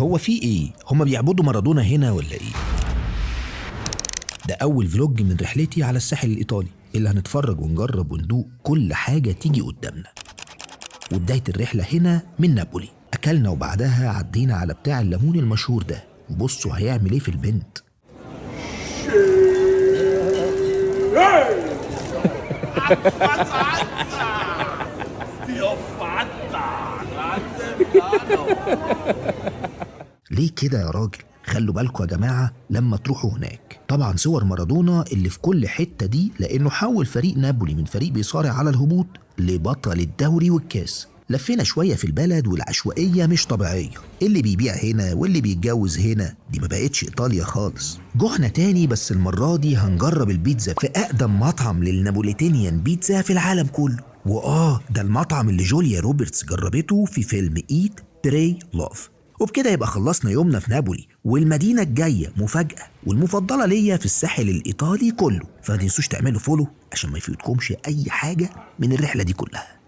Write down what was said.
هو في ايه؟ هما بيعبدوا مارادونا هنا ولا ايه؟ ده اول vlog من رحلتي على الساحل الايطالي اللي هنتفرج ونجرب وندوق كل حاجة تيجي قدامنا. وبداية الرحلة هنا من نابولي، اكلنا وبعدها عدينا على بتاع الليمون المشهور ده، وبصوا هيعمل ايه في البنت. ليه كده يا راجل؟ خلوا بالكوا يا جماعة لما تروحوا هناك. طبعا صور مارادونا اللي في كل حتة دي لأنه حول فريق نابولي من فريق بيصارع على الهبوط لبطل الدوري والكاس. لفينا شوية في البلد والعشوائية مش طبيعية، اللي بيبيع هنا واللي بيتجوز هنا، دي ما بقتش إيطاليا خالص. جوعنا تاني، بس المرة دي هنجرب البيتزا في أقدم مطعم لل Neapolitan pizza في العالم كله. وآه ده المطعم اللي جوليا روبرتس جربته في فيلم Eat Pray Love. وبكده يبقى خلصنا يومنا في نابولي، والمدينة الجاية مفاجأة والمفضلة ليا في الساحل الإيطالي كله. فما تنسوش تعملوا follow عشان ما يفوتكمش أي حاجة من الرحلة دي كلها.